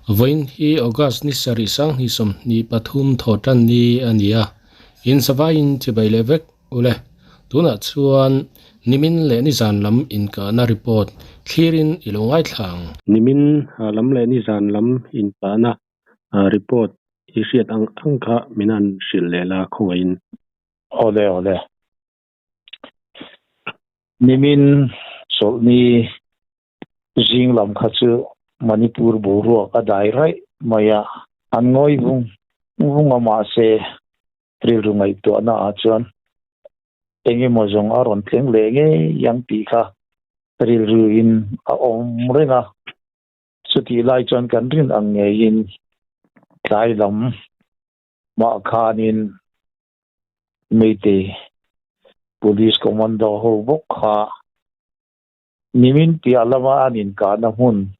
Vawiin hi August ni sarih sanghnih 23 thaw tan ni a ni a, in zavaiin chibai leh vek ule. Tunah chuan nimin leh nizan lam inkahna report thlirin i lo ngaithla ang. Nimin lam leh nizan lam inkahna report i hriat ang ang kha min han hrilh leh la khawngaihin. Awle awle. Nimin chawlhni zing lam kha chu Manipur boruak a dai raih mai a, an ngawi vung vung a mahse rilru ngaihtuahna ah chuan eng emaw zawng a rawn thleng leh ngei ang tih kha rilru in a awm reng a, chutih lai chuan kan rin ang ngeiin tlai lam mah khanin Meitei Police Commando ho bawk kha nimin piah lama an inkahna hmun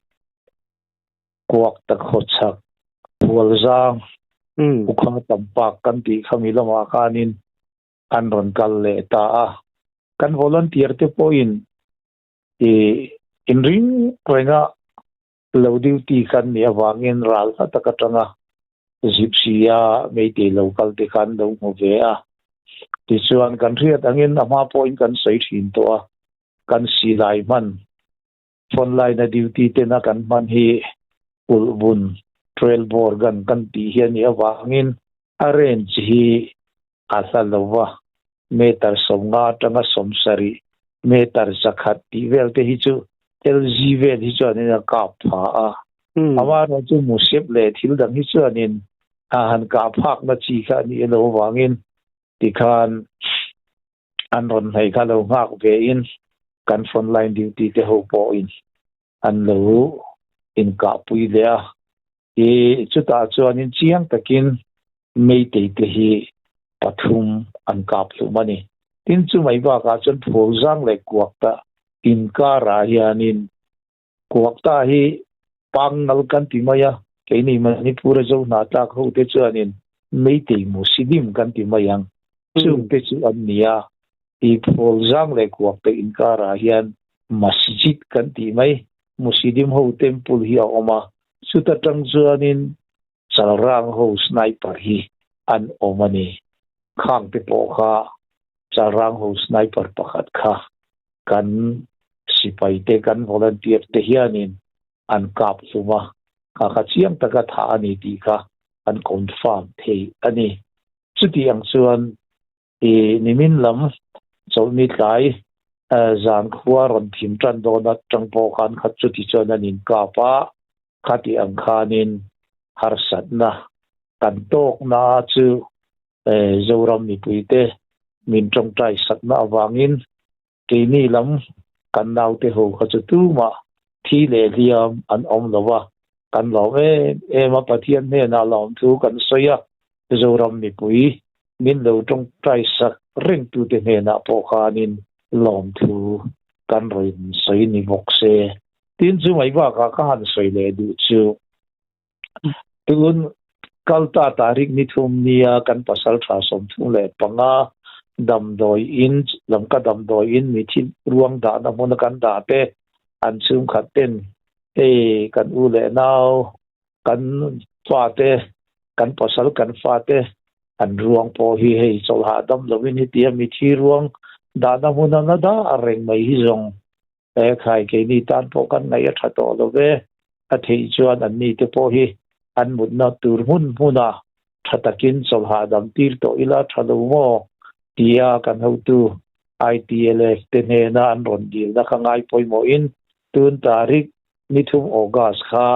kuak ta khawchhak Hualzang Ukha Tampak kan tih khami lamah khanin an rawn kal leh ta a. Kan volunteer te pawhin ih inring renga lo duty kan nih avangin ral hla tak atanga gypsy a meitei lo kal te khan lo hmu ve a. Tichuan kan hriat angin a hma pawhin kan sawi thin tawh a, kan silai hman phone line a duty tena kan hman hi ulhbun trail bore gun kan tih hi a nih avangin a range hi a hla lo va, meter 50 atanga 70, meter 100 tih vel te hi chu LG vel hi chuanin a kap pha a. Amaherawh chu musep leh thil dang hi chuanin a han kah phakna chi kha a nih elo avangin tikhan an rawn hnaih kha lo nghak vein kan frontline duty te ho pawhin an lo inkahpui leh a. I chutah chuanin chiang takin Meitei te hi pathum an kap hlum a ni. Tin, chumai bakah chuan Phulzang leh Kuakta inkarah hianin Kuakta hi Pangngal kan ti mai a, keini Manipur-a zo hna tlak ho te chuanin Meitei Musilim kan ti mai ang. Chung te chu an ni a, i Phulzang leh Kuakta inkarah hian Masjid kan ti mai, Musilim ho temple hi a awm a, chuta tang chuanin Chalrang ho sniper hi an awm a ni. Khang te pawh kha Chalrang ho sniper pakhat kha kan sipai te kan volunteer te hianin an kap hlum a, kha kha chiang taka thah a ni tih kha an confirm thei a ni. Chuti ang chuan i nimin lam chawlhni tlai zan khua rawn thim tan dawn atang pawh khan kha chuti chuan an inkap a, Khati ang khanin harsatna kan tawkna chu Zoram mipuite min tawngtai sakna avangin keini lam kan naute ho kha chu tumah thi leh hliam an awm lo va, kan lawm em em a, Pathian hnenah lawmthu kan sawi a, Zoram mipui min lo tawngtai sak rengtute hnenah pawh khanin lawmthu kan rawn sawi ni bawk se. Tin chu mai bakah ka han sawi leh duh chu tun kalta tarik ni thum nia kan pasal tha 35 damdawi in lamka damdawi in mi thi ruang dahna hmuna kan dah te an chhungkhat ten hei kan u leh nau kan fate kan pasal kan fate an ruang pawh hi hei chawlhah dam lovin heti a mi thi ruang dahna hmuna na dah reng mai hi zawng He khai keini tan pawh kan ngaih a tha tawh lo ve. A theih chuan anni te pawh hi an mutna tur hmun hmuna tha takin chawlh hahdam tir tawh ila tha lo maw? tia kan hotu ITLF te hnena an rawn dilna kha ngai pawimawhin tun tarik ni thum August kha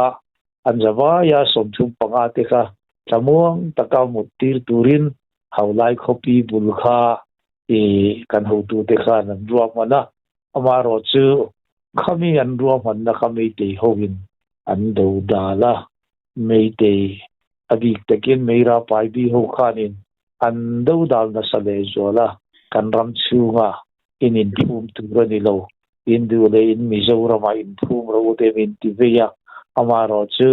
an zavaia 35 te kha thlamuang taka mut tir turin Haulai khawpi bul kha i kan hotute khan an ruahman a. Amaherawh chu khami an ruahmanna kha Meitei hoin an do dal a, Meitei a bik takin Meira Paibi ho khanin an do dal nasa lehzual a, kan ram chhunga in inphum tur a ni lo, in duh leh in Mizoramah inphum rawh u te min ti vei a, amaherawh chu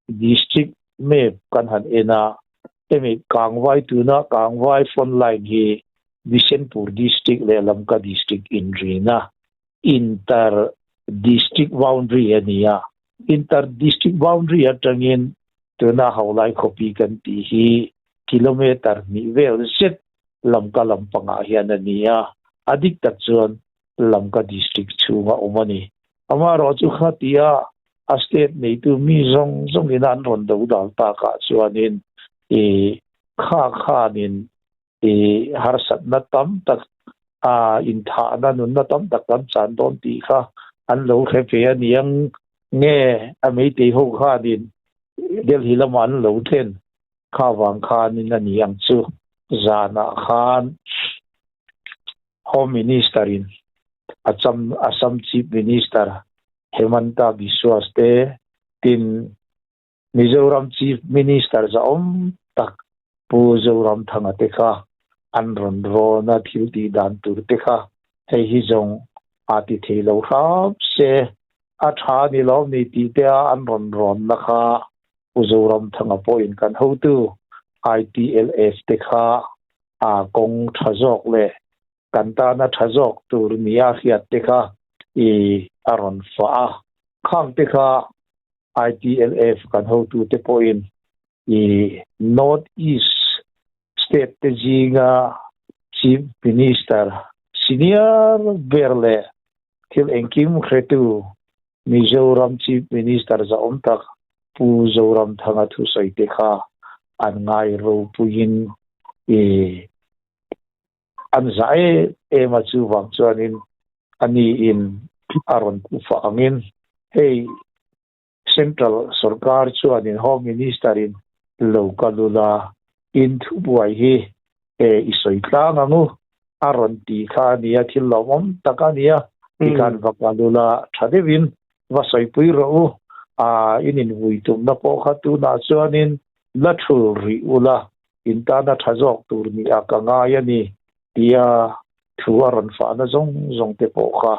District map kan han en a, hemi Kangvai tuna Kangvai front line hi Bishenpur District leh Lamka District inrina inter district boundary a ni a. Inter district boundary atangin tuna Haulai khawpi kan tih hi kilometre hnih vel zet Lamka lampangah hian a ni a, a dik tak chuan Lamka district chhunga awm a ni. Amaherawh chu khatia a state neitu mi zawng zawngin an rawn do dal takah chuanin i kha khanin i harsatna tam tak a inthahna nunna tam tak kan chan dawn tih kha an lo hre ve a niang nge a meitei ho khanin Delhi lamah an lo thlen kha vang khanin a ni ang chu zanah khan Home Minister in Assam Assam Chief Minister Himanta Biswas te tin Mizoram Chief Minister zahawm tak Pu Zoramthanga te kha an rawn rawn a thil tih dan tur te kha hei hi zawng a ti thei lo hram se a tha ni lawm ni tih te a an rawn rawn na kha Pu Zoramthanga pawhin kan hotu ITLF te kha a kawng tha zawk leh kan tana tha zawk tur nia hriat te kha i a rawn fah a khang te kha ITLF kan hotute pawhin i North East state te zinga Chief Minister senior ber leh thil engkim hretu Mizoram Chief Minister zahawm tak Pu Zoramthanga thusawi te kha an ngai ropuiin i an zah em em a, chuvang chuanin a niin a rawn kufah angin hei Central sorkar chuanin Home Minister in lo kal ula in thubuai hi e i sawi tlang ang u a rawn ti kha a nia, thil lawmawm tak a nia, tikhan va kal ula tha deuhin va sawipui rawh u, a in invui tumna pawh kha tunah chuanin la thul rih ula in tana tha zawk tur nia ka ngai a ni tia thu a rawn fahna zawng zawng te pawh kha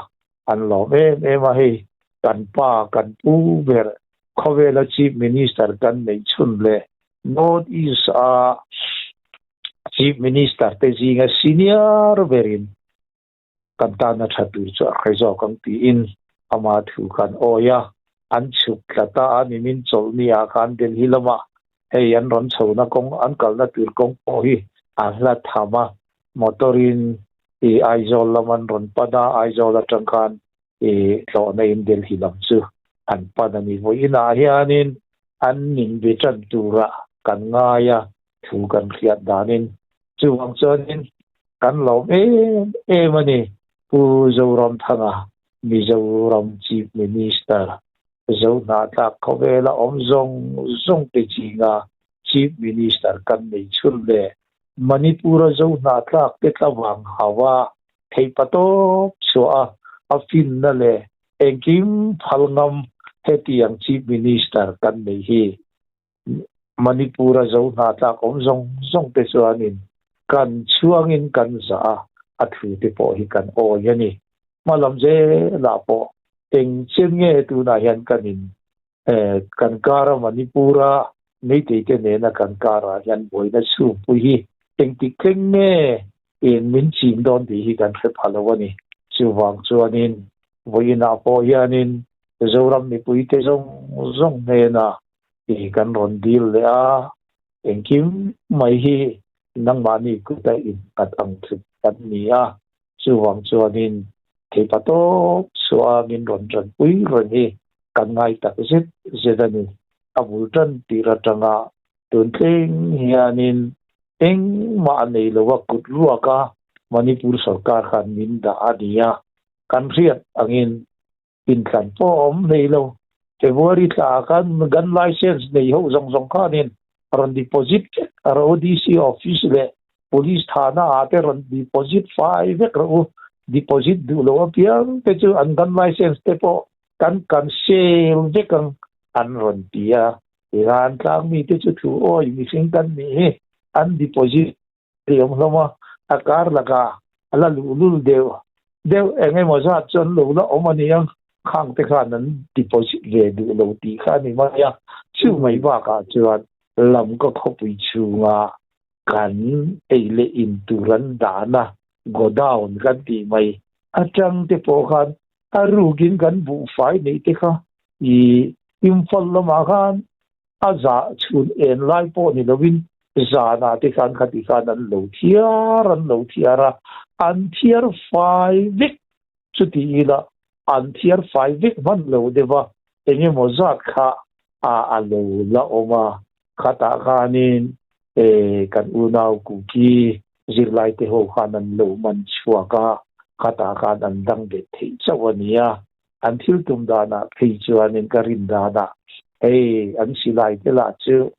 an lawm em em a, hei kan pa kan pu ber khawvela Chief Minister kan neih chhun leh North East a Chief Minister te zinga senior berin kan tana tha tur chu a hre zawk ang tiin ama thu khan awi a, an chhuk tla ta a nimin chawlhni ah khan Delhi lamah hei an rawn chhona kawng an kalna tur kawng pawh hi a hla tham a, motor in i Aizawl lam an rawn pan a, Aizawl atang khan i tlawhna in Delhi lam chu an pan a ni. Vawiinah hianin an inbe tan turah kan ngai a, thu kan hriat danin chuvang chuanin kan lawm em em a ni. Pu Zoramthanga, Mizoram Chief Minister, Zohnahthlak khawvela awm zawng zawng te zinga Chief Minister kan nei chhun leh Manipur-a Zohnahthlak te tlavang hauha theihpatawp chhuah a, a finna leh engkim phal ngam hetiang Chief Minister kan nei hi Manipur-a zo hna tlak awm zawng zawng te chuanin kan chhuangin kan zah a, a thu te pawh hi kan awi a ni. Hma lam zelah pawh eng chen nge tunah hian kan in kan kar a Manipur-a Meitei te nena kan karah hian buaina chhungpui hi engtik thleng nge in min chim dawn tih hi kan hre pha lo a ni. Chuvang chuanin vawiinah pawh hianin Zoram mipuite zawng zawng hnenah tih kan rawn dil leh a, engkim mai hi nangmahni kuta innghat ang tluk kan ni a, chuvang chuanin theipa tawp chhuah a min rawn tanpui reng hi kan ngai tak zet zet a ni. A bul tan tir atanga tun thleng hianin engmah a nei lo a, kut ruaka Manipur sorkar khan min dah a ni a, kan hriat angin Inthlan pawh a awm hlei lo. February thla ah khan gun licence nei ho zawng zawng khanin rawn deposit vek a rawh u, DC office leh police thana ah te rawn deposit fai vek rawh u. Deposit duh lo apiang te chu an gun licence te pawh kan cancel vek ang an rawn ti a. Tihian tlang mite chu thu awi mihring kan nih hi an deposit Ti awm hlawm a, a kar lakah a la luhlul deuh deuh eng emaw zat chu an lo la awm a nia, khang te khan an deposit ve duh lo tih kha a ni mai a, chu mai bakah chuan Lamka khawpui chhunga kan ei leh in tur an dahna godown kan tih mai atang te pawh khan a rukin kan buhfai neih te kha i. Imphal lamah khan a za chhun en lai pawh ni lovin zanah te khan khati khan an lo thiar an lo thiar a, an thiar fai vek chuti ila an thiar fai vek hman lo deuh a, eng emaw zat kha a a lo la awm a, khatah khanin kan unau Kuki zirlaite ho khan an lo man chhuak a, khatah khan an dang bet theih chauh a ni a. An thil tum danah phei chuanin ka rin danah hei an silai te lah chu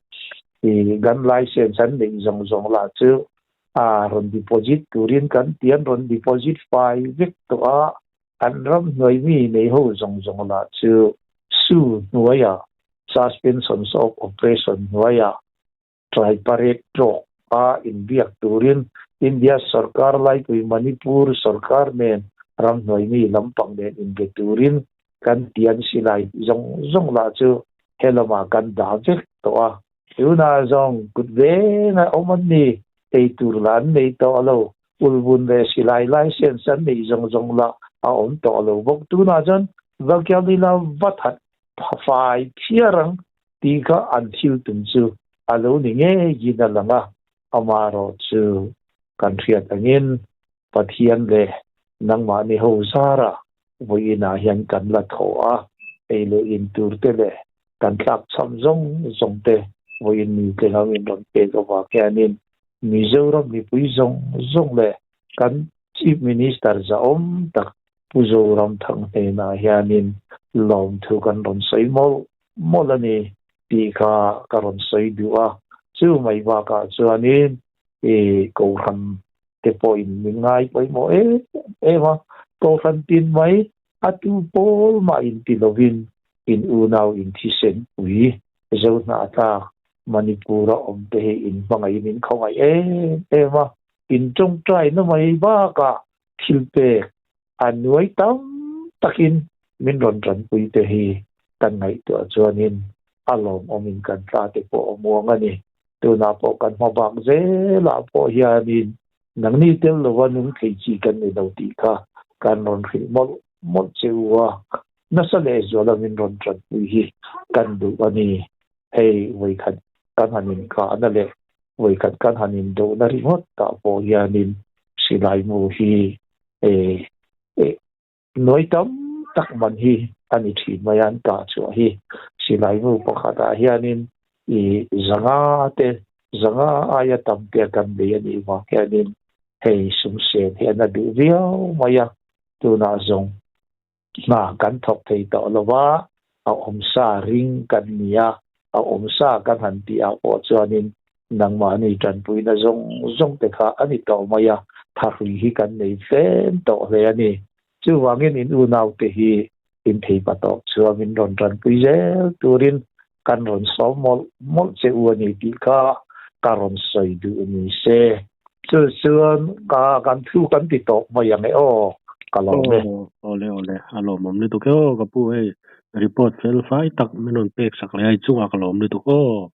i gun license an neih zawng zawng lah chu a rawn deposit turin kan ti an rawn deposit fai vek tawh a, an ramhnuai mi nei ho zawng zawng lah chu su hnuaiah suspensions of operation hnuaiah Triparate tawk a inbiak turin India sorkar laipui Manipur sorkar nen ramhnuai mi lampang nen inbe turin kan tian silai zawng zawng lah chu helamah kan dah vek tawh a. Tunah zawng kut venga awm an ni, ei tur lah an nei tawh lo, ulbun leh silai license an neih zawng zawng lah a awm tawh lo bawk. Tunah chuan Vakyalila va that fai phiar ang Tih kha an thil tum chu a lo ni ngeiin a lang a, amaherawh chu kan hriat angin Pathian leh nangmahni ho zara vawiinah hian kan la thaw a, ei leh in tur te leh kan tlak chham zawng zawng te vawiin mi te lo in rawn pek avang hianin Mizoram mipui zawng zawng leh kan Chief Minister zahawm tak Pu Zoramthang hnenah hianin lawmthu kan rawn sawi mawlh mawlh a ni tih kha ka rawn sawi duh a, chu mai bakah chuanin i Kohhran te pawhin min ngai pawimawh em em a, Kohhran tin mai a tu pawl mah inti lovin in unau inthisen pui Zohnahthlak Manipur-a awm te hi in hmangaihin in khawngaih em em a, in tawngtaina mai bakah thil pek a nuai tam takin min rawn tanpui te hi kan ngaihtuah chuanin a lawmawmin kan tla te pawh a muang a ni. Tunah pawh kan hma bak zelah pawh hianin nangni tel lova nung thei chi kan ni lo tih kha kan rawn hrilh mawlh mawlh che u a, nasa lehzuala min rawn tanpui hi kan duh a ni. Hei vawikhat kan han inkahna leh vawikhat kan han indohna ringawt tah pawh hianin silai mu hi nuai tam tak man hi a ni thin mai a, an kah chhuah hi silai mu pakhatah hianin i zanga te zanga aia tam te a kan nei a nih vang hianin hei sumsen hi a na duh viau mai a, tunah zawng Hna kan thawk thei tawh lo va, a awmsa ring kan ni a, a awmsa kan han tih ah pawh chuanin nangmahni tanpuina zawng zawng te kha a ni tawh mai a, thahrui hi kan nei tlem tawh hle a ni. Chuvangin in unaute hi in thei pa tawk chuan min rawn tanpui zel turin kan rawn sawm mawlh mawlh che u a ni tih kha ka rawn sawi duh ni se. Chu chuan ka kan thu kan ti tawh mai ang e aw, ka lawm e. Aw, awle awle, a lawmawm lutuk e aw ka pu hei report fel fai tak min rawn pek sak leh a i chungah ka lawm lutuk aw.